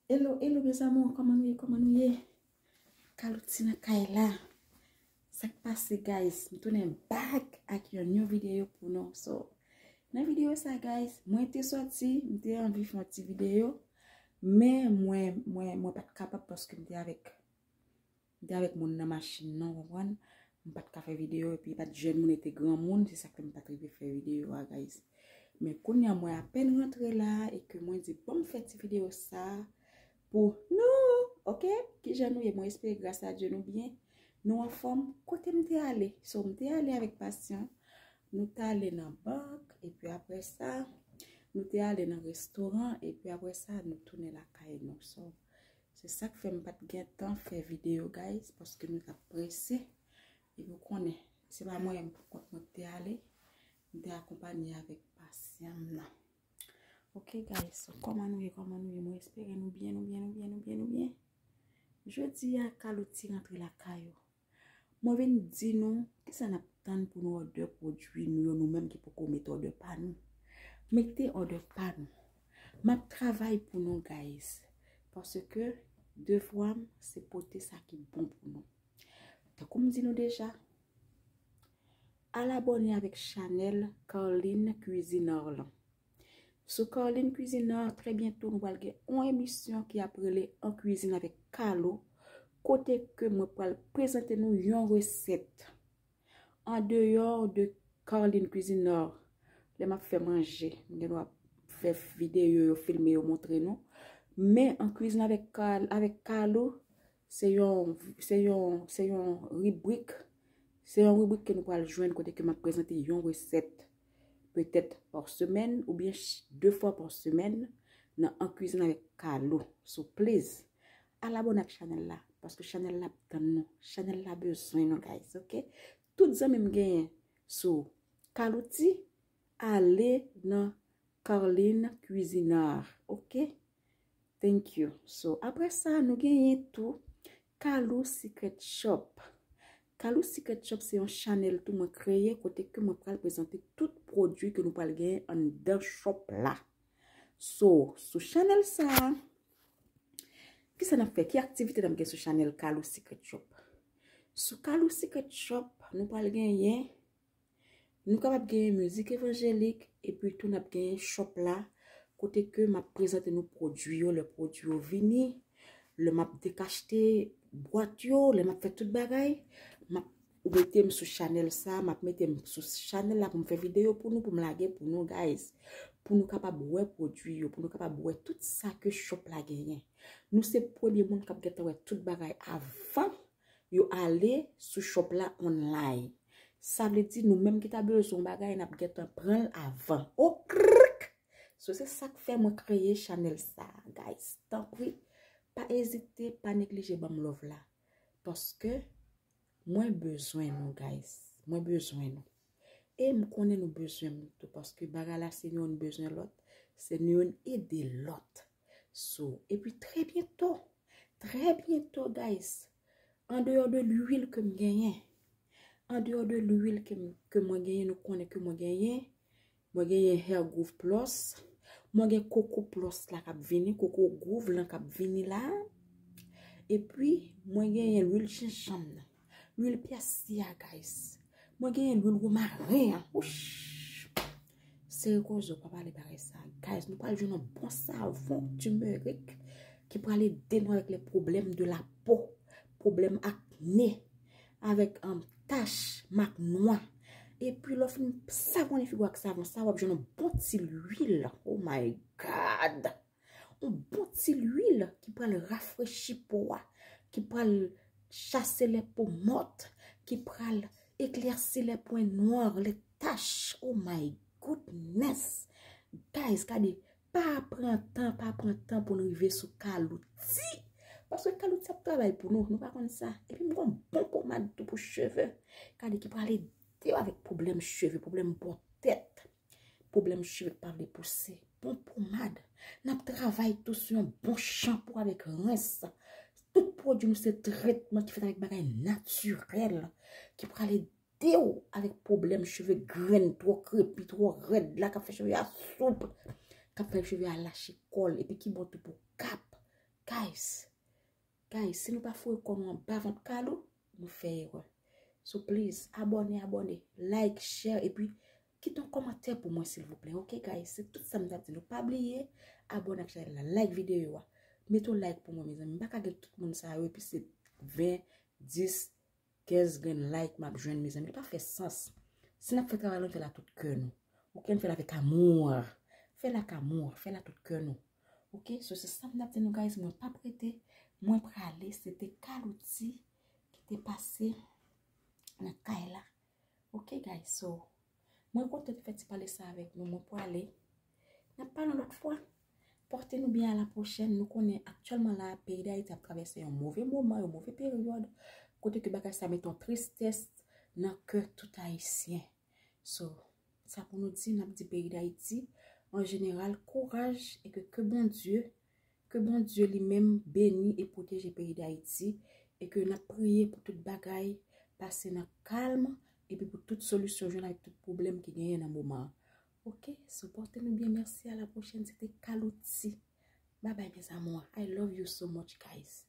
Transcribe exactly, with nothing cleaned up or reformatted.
Hello, hello mes amours, kòman nou ye, kòman nou ye? Kalouti nan kay la. Sa k pase, guys? M tounen back ak yon new video pou nou. So, nan video sa, guys, mwen te sòti, m te anvi fè yon ti video, men mwen, mwen, mwen pa t kapab paske m te avèk, m te avèk moun nan machin nan, w konprann? M pa t ka fè video, epi pa t jèn moun, e te granmoun, se sa k fè m pa t rive fè video a, guys. Men kounye a mwen apèn rantre la, e ke mwen di, bon, m fè ti video sa pou nou, oke? Kijan nou ye? Mwen espere gras a Dye nou byen. Nou anfòm? Kote m te ale? So, m te ale avèk pasyan. Nou t ale nan bank, epi apre sa, nou te ale nan restoran, epi apre sa, nou tounen lakay nou. So, se sa k fè m pa t gen tan fè video, guys, paske nou t ap prese. Epi w konnen, se pa mwen menm pou kont mwen k te ale, m te akonpanye avèk pasyan m nan. Ok, guys, so, kòman nou ye, kòman nou ye? Mwen espere nou byen, nou byen, nou byen, nou byen, nou byen. Jodi a, Kalouti rantre lakay ou. Mwen vin di nou, kisa n ap tann pou nou òdè pwodui nou yo, nou menm ki poko met òdè pa nou. Mete òdè pa nou. M ap travay pou nou, guys. Paske devwa m, se pote sa ki bon pou nou. Tankou m di nou deja, al abòne avèk chanèl Carline Cuisinart lan. Sou Carline Cuisinart, trè byento, nou pral gen yon emisyon ki ap rele An Kwizin avèk Kalo, kote ke mwen pral prezante nou yon resèt. Andeyò de Carline Cuisinart, lè m ap fè manje, m gen dwa fè videyo, yo filme, yo montre nou. Men An Kwizin avèk Kal-, avèk Kalo, se yon, se yon, se yon ribrik, se yon ribrik ke nou pral jwenn kote ke m ap prezante yon resèt, petèt pa semèn oubyen ch-, de fwa pa semèn nan An Kwizin avèk Kalo. So, please, al abòne ak chanèl la, paske chanèl la ap tann nou. Chanèl la bezwen nou, guys, ok? Tout zanmi m genyen sou Kalouti, ale nan Carline Cuisinart, ok? Thank you. So, apre sa, nou genyen tou Kalou Secret Shop. Kalou Secret Shop se yon chanèl tou mwen kreye kote ke mwen pral prezante tout pwodui ke nou pral genyen anndan shop la. So, sou chanèl sa, kisa n ap fè? Ki aktivite n ap gen sou chanèl Kalou Secret Shop? Sou Kalou Secret Shop, nou pral genyen Nou kapab genyen mizik evanjelik, epi tou n ap genyen shop la, kote ke m ap prezante nou pwodui yo, lè pwodui yo vini, lè m ap dekachte bwat yo, lè m ap fè tout bagay, m ap ou mete m sou chanèl sa, m ap mete m sou chanèl la pou m fè videyo pou nou, pou m lage pou nou, guys. Pou nou kapab wè pwodui yo, pou nou kapab wè tout sa ke shop la genyen. Nou se premye moun k ap gentan wè tout bagay avan yo ale sou shop la online. Sa vle di nou menm ki ta bezwen yon bagay, n ap gentan pran l avan. Okrik! So, se sa k fè mwen kreye chanèl sa, guys. Tanpri, pa ezite, pa neglije ban m love la. Paske mwen bezwen nou, guys. Mwen bezwen nou. E m konnen nou bezwen m tou, paske bagay la se nou youn bezwen lòt, se nou youn ede lòt. So, epi trè byento, trè byento, guys, andeyò de lwil ke m genyen, andeyò de lwil ke m, ke mwen genyen, nou konnen ke mwen genyen, mwen genyen Hair Groove Plus, mwen gen Coco Plus la k ap vini, Coco Groove lan k ap vini la, epi mwen genyen lwil jenjanm nan, lwil pyastye a, guys, mwen genyen lwil womaren an, wouch! Sere koze w, pa pale bagay sa. Guys, nou pral jwenn yon bon savon timerik ki pral ede nou avèk lè pwoblèm de la po, pwoblèm akne, avèk, um, tach, mak nwa. Epi lè w fin savonnen figi w ak savon sa, w ap jwenn yon bon ti lwil. Oh my God! Yon bon ti lwil ki pral rafrechi po a, ki pral chase lè po mòt, ki pral eklèsi lè pwen nwa, lè tach. Oh my goodness! Guys, gade, pa pran tan, pa pran tan pou n rive sou Kalouti. Paske Kalouti ap travay pou nou, nou pa konn sa. Epi m gon bon pomad tou pou cheve. Gade ki pral ede w avèk pwoblèm cheve, pwoblèm bò tèt, pwoblèm cheve k pa vle pouse. Bon pomad. N ap travay tou sou yon bon chanpou avèk rens. Tout pwodui nou se tretman ki fèt avèk bagay natirèl ki pral ede w avèk pwoblèm cheve grenn, twò krepi, twò rèd la, k ap fè cheve a soup, k ap fè cheve a lache kò l, epi ki bon tou pou kap. Guys, si nou pa foure kò nou anba vant Kalou, nou fè erè. So please, abòne, abòne, like, share, epi kite yon kòmantè pou mwen silvouplè, ok guys? Se tout sa m t ap di nou. Pa bliye abòne ak chanèl la, like videyo a. Mete yon like pou mwen, mezanmi. M pa ka gen tout moun sa yo, epi se ven, dis, kenz grenn like m ap jwenn, mezanmi. Li pa fè sans. Si n ap fè travay la, nou fè l ak tout kè nou. Ok, n fè l avèk amou. Fè l ak amou, fè l ak tout kè nou. Ok, so se sa m t ap di nou, guys, mwen p ap rete, mwen prale, se te Kalouti ki te pase nan kay la. Ok, guys, so mwen kontan te fè ti pale sa avèk nou, mwen prale. N ap pale yon lòt fwa. Pòte nou byen, a la pwochèn. Nou konnen aktyèlman la, peyi Dayiti ap travèse yon move moman, yon move peryòd, kote ke bagay sa mete yon tristès nan kè tout Ayisyen. So, sa pou nou di, n ap di peyi Dayiti, an jeneral, kouraj e ke, ke Bondye, ke Bondye li menm beni e pwoteje peyi Dayiti, e ke n ap priye pou tout bagay pase nan kalm, epi pou tout solisyon jwenn avèk tout pwoblèm ki genyen nan moman an. Ok, so pòte nou byen, mèsi, a la pwochèn, se te Kalouti. Bye bye, mes amours. I love you so much, guys.